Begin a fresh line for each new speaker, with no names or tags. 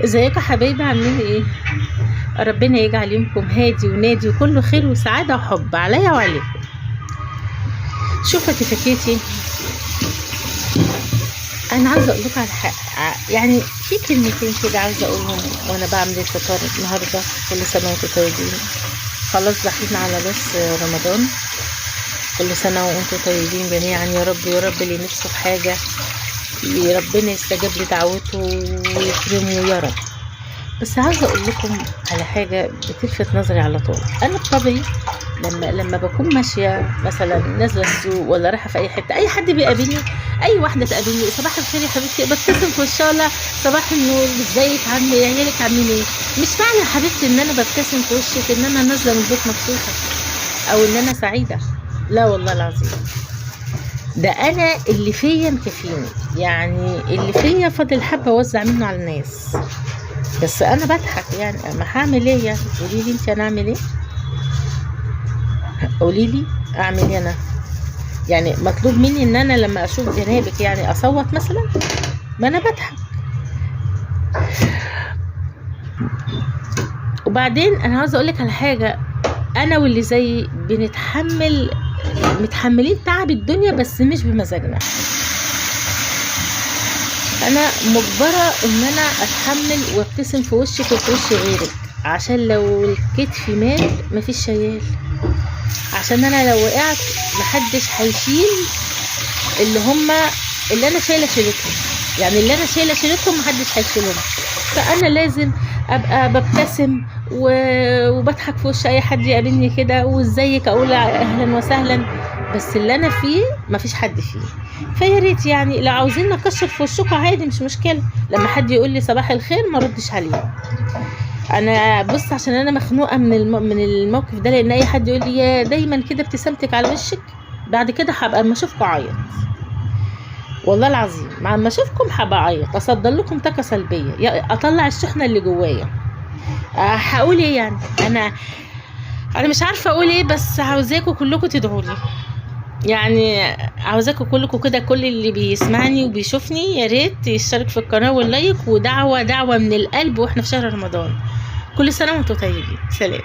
ازيكم يا حبايبي؟ عاملين ايه؟ ربنا يجعل يومكم هادي ونادي وكله خير وسعادة وحب عليا وعليكم. شوفوا كتاكيتي، انا عاوزه اقول لكم على حق، يعني في كلمتين كده عاوزه اقولهم وانا بعمل الفطار النهارده. كل سنة وانتم طيبين، خلاص داخلين على نص رمضان. كل سنة وانتم طيبين جميعا يا رب يا رب. اللي نفسه في حاجة ربنا يستجاب لدعوته ويكرمه يا رب. بس عاوزه اقول لكم على حاجة بتلفت نظري على طول. انا بطبعي لما بكون ماشية مثلا نازله السوق ولا رايحة في اي حتة، اي حد بيقابلني، اي واحدة تقابلني، صباح الخير يا حبيبتي، ببتسم في وشها، لا صباح النور، ازيك، عامله ايه، عيالك عاملين ايه. مش معنى يا حبيبتي ان انا ببتسم في وشك ان انا نازله من البيت مبسوطة او ان انا سعيدة، لا والله العظيم. ده انا اللي فيا مكفيني، يعني اللي فيا فاضل حبه اوزع منه على الناس، بس انا بضحك. يعني ما هعمل ايه يعني؟ قولي لي انت انا اعمل ايه؟ قولي لي اعمل ايه انا؟ يعني مطلوب مني ان انا لما اشوف جنابك يعني اصوت مثلا؟ ما انا بضحك. وبعدين انا عاوزه اقولك على حاجة، انا واللي زيي بنتحمل، متحملين تعب الدنيا بس مش بمزاجنا. انا مجبرة ان انا اتحمل وابتسم في وشك وفي وش غيرك، عشان لو الكتف مال مفيش شيال، عشان انا لو وقعت محدش هيشيل اللي هما اللي انا شايله شيلتهم، يعني اللي انا شايله شيلتهم محدش هيشيلهم. فانا لازم ابقى ببتسم وبضحك في وش اي حد يقابلني كده، وازيك، اقول اهلا وسهلا، بس اللي انا فيه مفيش حد فيه. فيا ريت يعني لو عاوزين نكشر في وشكم عادي، مش مشكلة. لما حد يقول لي صباح الخير ما ردش عليه. انا بص، عشان انا مخنوقه من الموقف ده، لان اي حد يقول لي يا دايما كده ابتسامتك على وشك، بعد كده هبقى اما اشوفكم اعيط، والله العظيم مع ما اشوفكم هبقى اعيط، اصدر لكم طاقة سلبية، اطلع الشحنة اللي جوايا. هقول ايه يعني؟ انا مش عارفه اقول ايه، بس عاوزاكم كلكم تدعوا لي، يعني عاوزاكم كلكم كده، كل اللي بيسمعني وبيشوفني يا ريت يشترك في القناة واللايك، ودعوة دعوه من القلب واحنا في شهر رمضان. كل سنة وانتم طيبين. سلام.